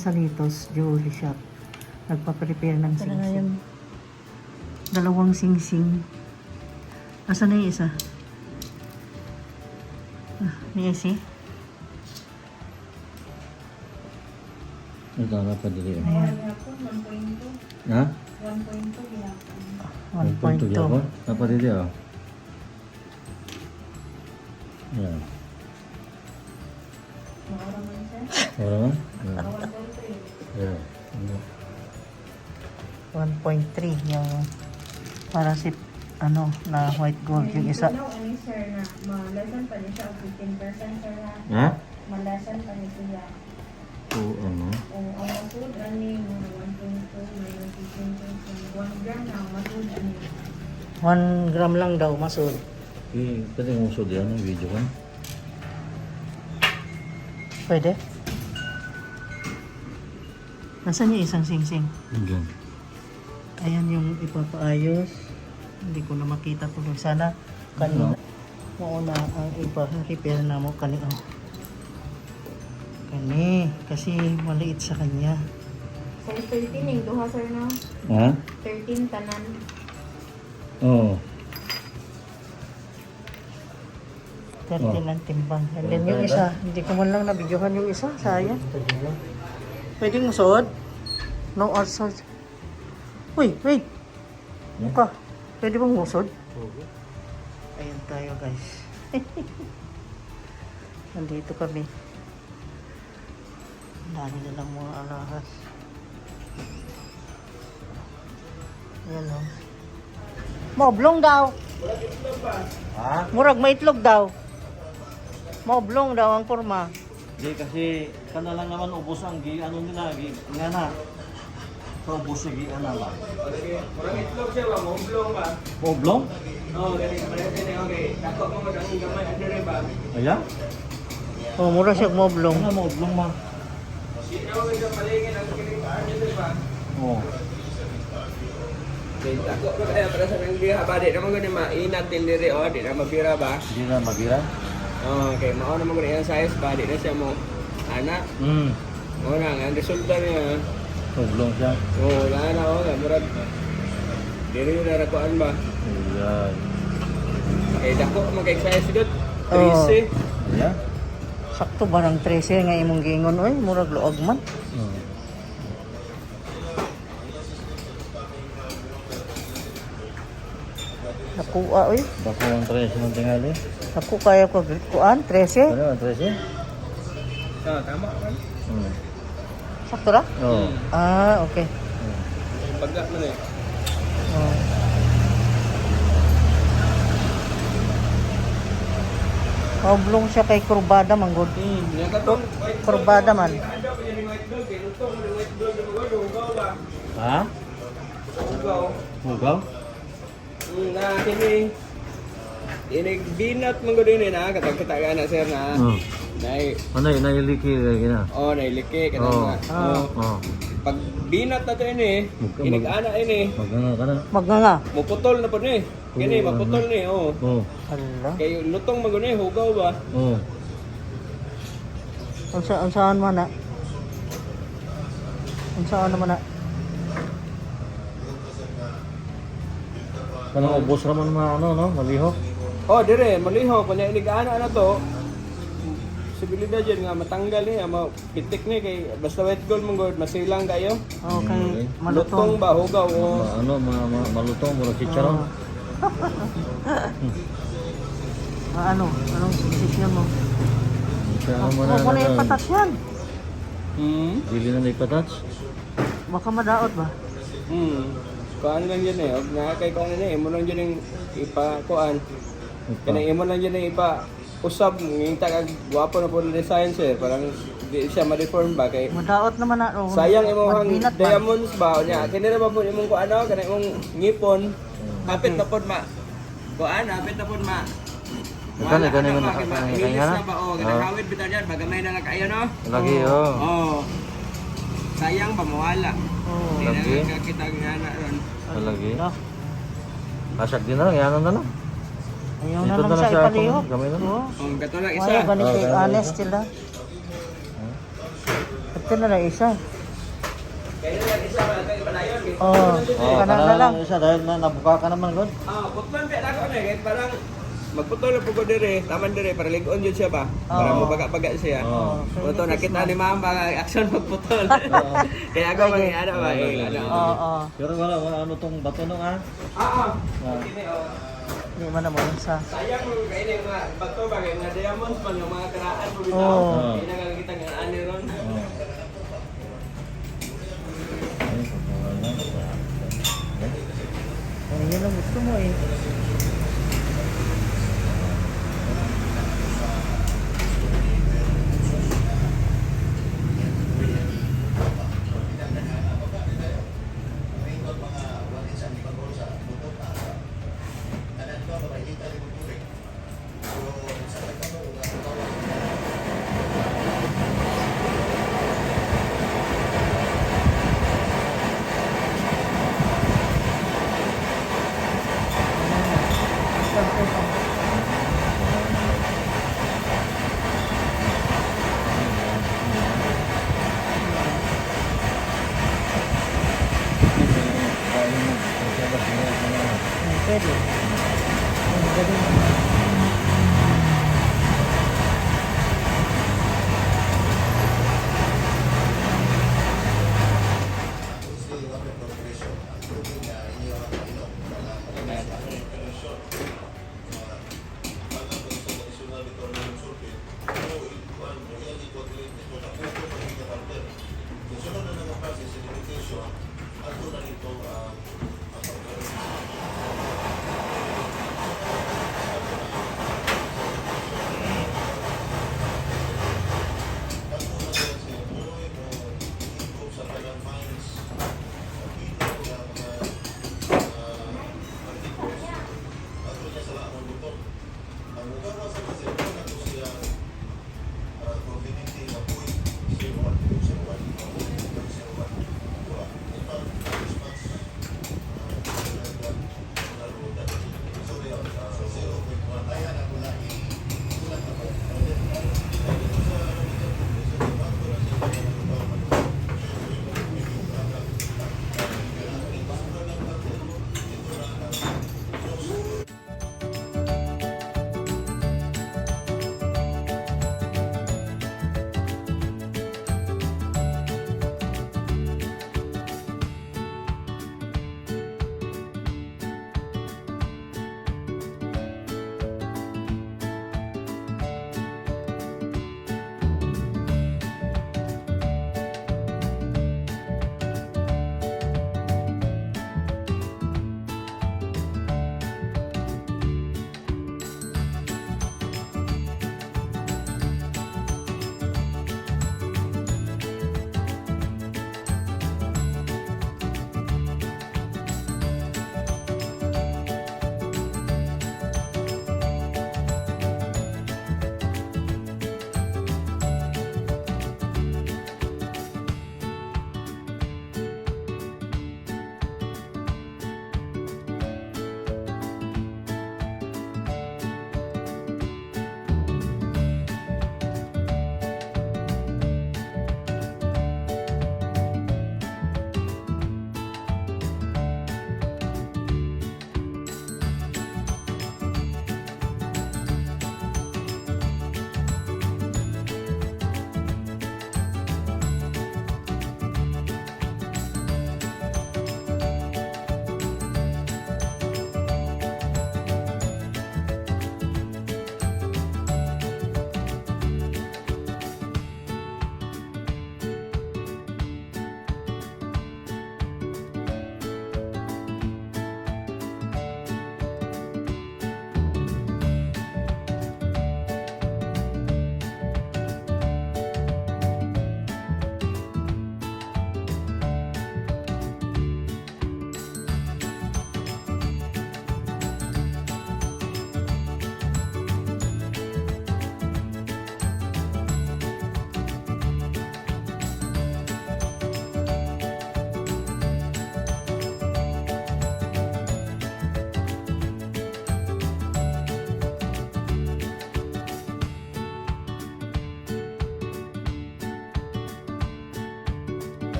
sa Litos Jewelry Shop. Nagpa-prepare ng singsing. Dalawang singsing. Asan na yung isa? Ah, ni Essie? Ito na pa dili. Ayan. Ha? 1.2. Napa dili ah. Yan. Wala man? Yan. Yan. Ano? 1.3 yung para si ano na white gold yung isa. Ano sir na malasan pa niya siya og 15% sir ha. Ha? Malasan pa niya siya. Oo, ano? O ang masud ani mga 1.2 minus 15%. 1 gram na ang masud ani. 1 gram lang daw masud. Eh, pwede mong usod yan ang video ko. Pwede? Nasaan yung isang singsing? Diyan. Ayan yung ipapaayos. Hindi ko na makita tuloy. Sana kanina. Mauna ang ipa-repair na mo kani oh. Kani kasi maliit sa kanya. Size 13 ning duha sir no. Ha? 13 tanan. Oo. 13 Oh. ang timbang. And then yung isa, hindi ko man lang nabidyohan yung isa. Sayang. Pwedeng musuod? No outside. Uy, wait. Mukha. Pwede bang musod? Ayan tayo, guys. Nandito kami. Ang dami nilang mga alahas. Ayan o. Maoblong daw. Ha? Murag maitlog daw. Maoblong daw ang forma. Di kasi kana lang naman ubos ang gi ano nila gi nga na. Sa ubos gi ana ba. Murang itlog siya ba? Moblong ba? Oblong? Oo, gani. Parehas gani, okay. Dako mo mo ang gamay under ba? Aya? Oh, mura siya maoblong. Ano mo oblong ma? Ikaw medyo palingin ang kining kaan niya ba? Oo. Okay, dako ko kaya para sa nang diha ba di naman gani mainat din diri oh, di na mabira ba? Di na magira. Oh, okay, mao naman gani ang size ba di na siya mo ana. Mao na ang resulta niya. Oblong siya. Oh, wala na oh, murag diri na rakuan ba? Ayan. Okay, dako man kay size dot. Oo. 13. Aya? Sakto barang 13 nga imong giingon oy, murag luog man. Oo. Nakuha oy. Dako ang 13 ng tingali. Naku kaya ko kuan 13. Ano ang 13? Ah, tama kan? Sakto ra? Oo. Ah, okay. Baga man eh. Oh. Maoblong siya kay kurbada man gud. Yang katong white gold, Kurbada man. Ada pa niya white gold, kay lutong mo white gold, hugaw hugaw ba? Ha? Hugaw. Hugaw? Na kini inig binat man gud ini na katong kita ka na sir na. Nay Ano yun? Nailiki lagi na. oh nailiki kanang Oo. nga. Oh. Oo. Pag binat na to ini, inig ana ini, Maganga ka na. Magnganga. muputol na pud ni. Kini Oo, maputol ni oh. Oo. Hala. Kay lutong man gud ni hugaw ba? Oo. Unsa unsaan man na? Unsaan naman na? Kanang ubos raman mga ano no? Malihok. Oh, dire malihok kunya inig ana na to. Posibilidad yun nga matanggal ni, ma pitik ni kay basta white gold man gud masilang kayo. Okay, Lutong malutong. ba hugaw oh. Ma, ano, ma, ma, malutong, murag chicharon. Ah, ano? Anong desisyon mo? Kaya mo na, Huwag mo na ano, ipatas yan. Dili na naipatouch. Baka madaot ba? Kuan lang yun eh. Og na kay kuan ni imo lang yun yung ipa kuan. Kanang imo lang yun yung ipa usab ngita kag gwapo na po na design sir. Parang di siya ma-deform ba kay Madaot naman na. Oh, sayang imo ang Magbinat man. diamonds ba nya. Kini ra ba po imong kuan ano kanang imong ngipon. Hapit na pod ma. Kuan hapit na pod ma. Gani, gani na man ba, kay ma- kay linis nga na ba oh kanang Ah. hawid bitaw niyan bagamay na lang kayo no. Lagi oh. Oh. Sayang ba mawala. Oh. Di na Lagi. lang kita nga na ron. Lagi. Ala, Asak din na lang, yanan na lang. Ayaw na Dito lang na lang siya sa akong ipalihok. gamay na lang. Oo. Oh, kato lang isa. Ayaw gani Oh, kay ganun honest isa. sila. Ito na lang isa. Kaya lang isa ba ito ipadayon. Oo. Oh, Kana na lang. Isa dahil na nabuka ka naman god. Ah, putlan pa ako na kay parang magputol na pugod dire, taman dire para lig-on jud siya ba? Para Oo. mo baga-baga siya. Oo. Oh. Ito nakita ni ma'am ba action magputol. Kaya ako mang ano ba eh, ano. Oo, oo. Pero wala, wala ano tong bato nung ah. Ah, ah. Ah. Kini oh. Hindi man naman sa. Sayang mo kay ini mga bato ba kay mga diamonds man yung mga karaan mo bitaw. Oo. Kaya nakakita nga ani ron. Oh. Ay, wala. Ay, yun ang gusto mo eh. Ay, pwede. Ang galing.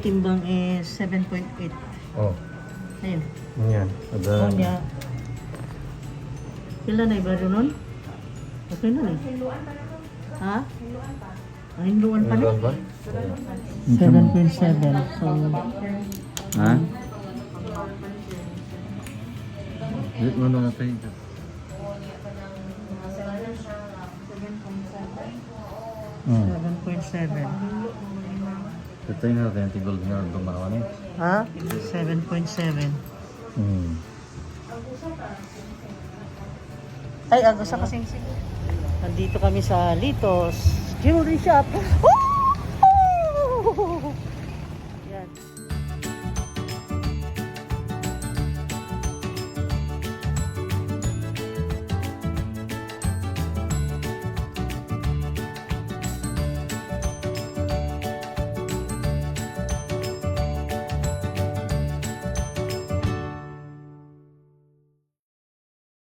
timbang is 7.8. Oh. Ayun. Yan. Oh, niya. Pila na iba nun? Okay na eh. Ha? Ay, hinluan pa na. Ba? 7.7. So, Ha? Di mo na natin. 7.7. Ito yung natin, tigol nga gumarawan eh. Ha? 7.7. Ay, ako sa kasing. Nandito kami sa Litos Jewelry Shop. Oh!